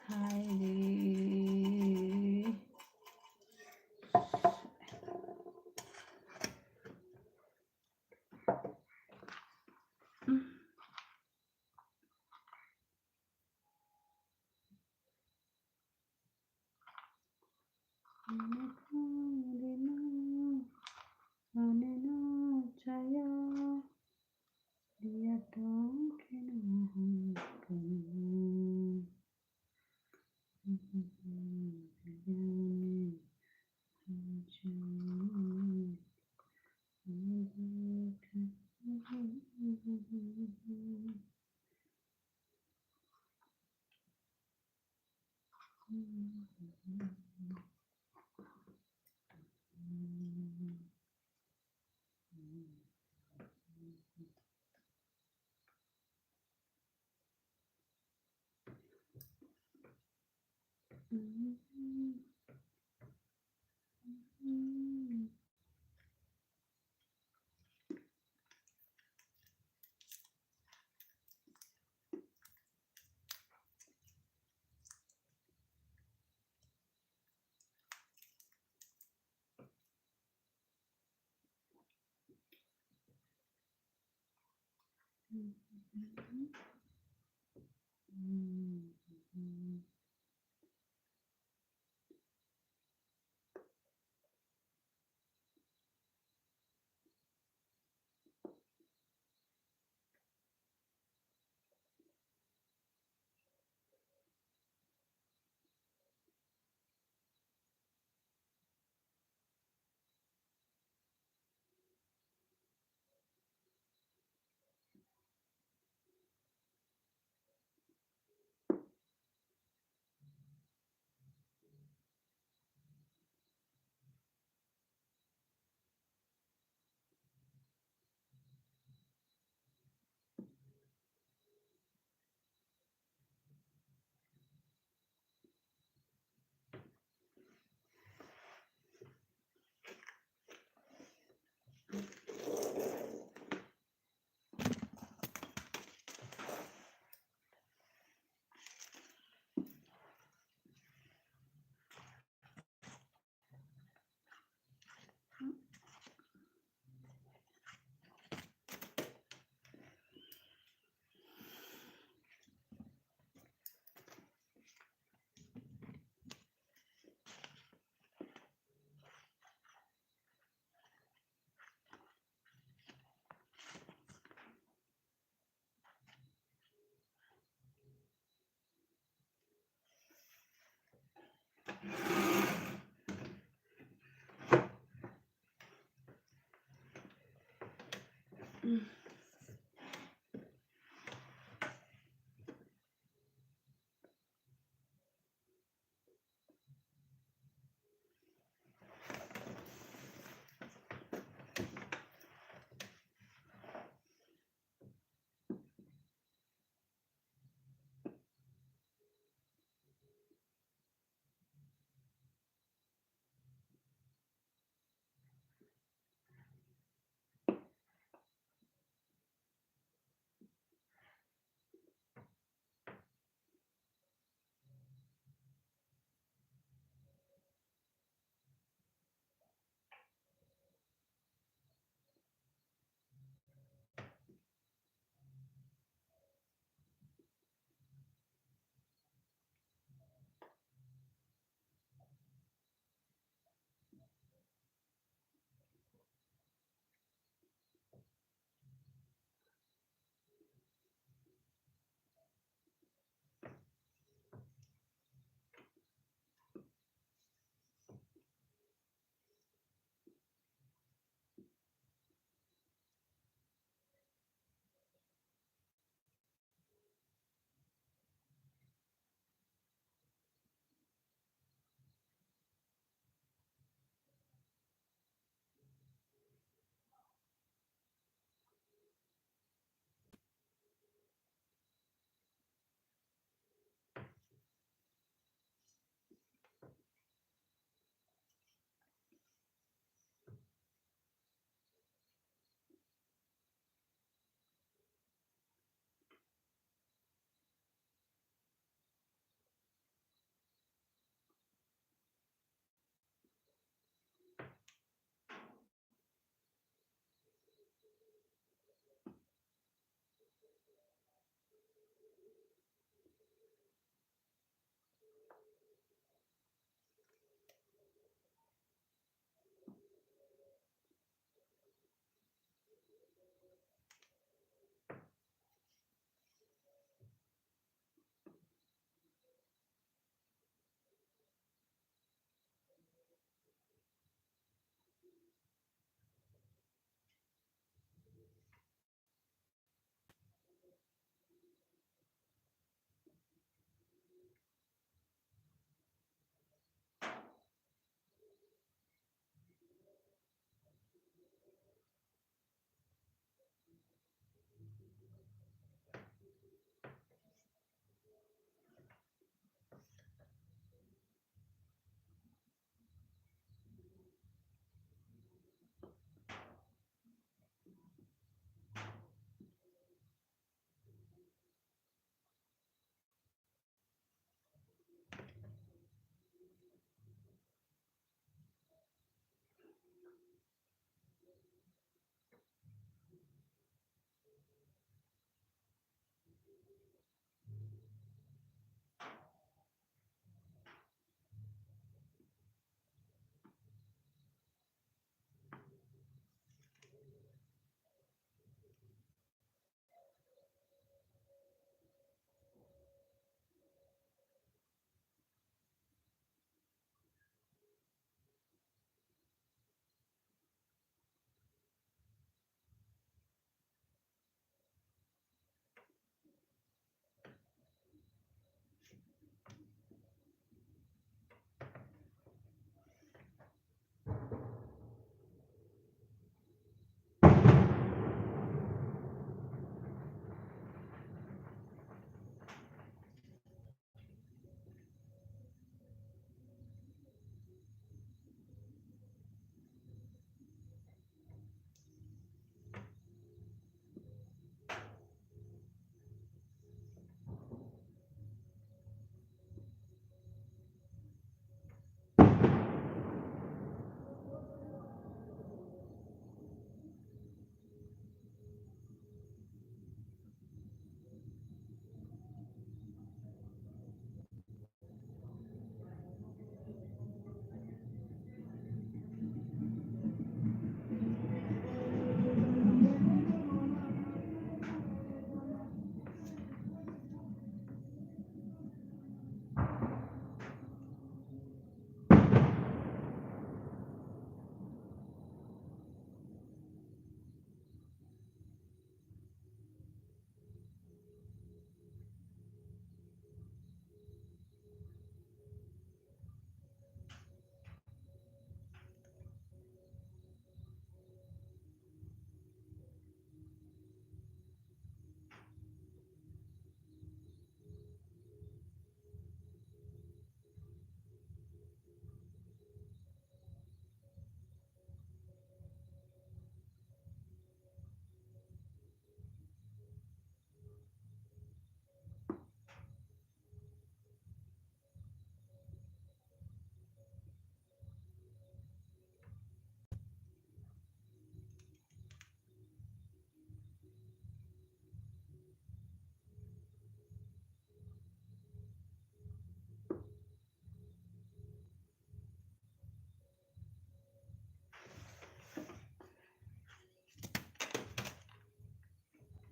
Hi, Lee.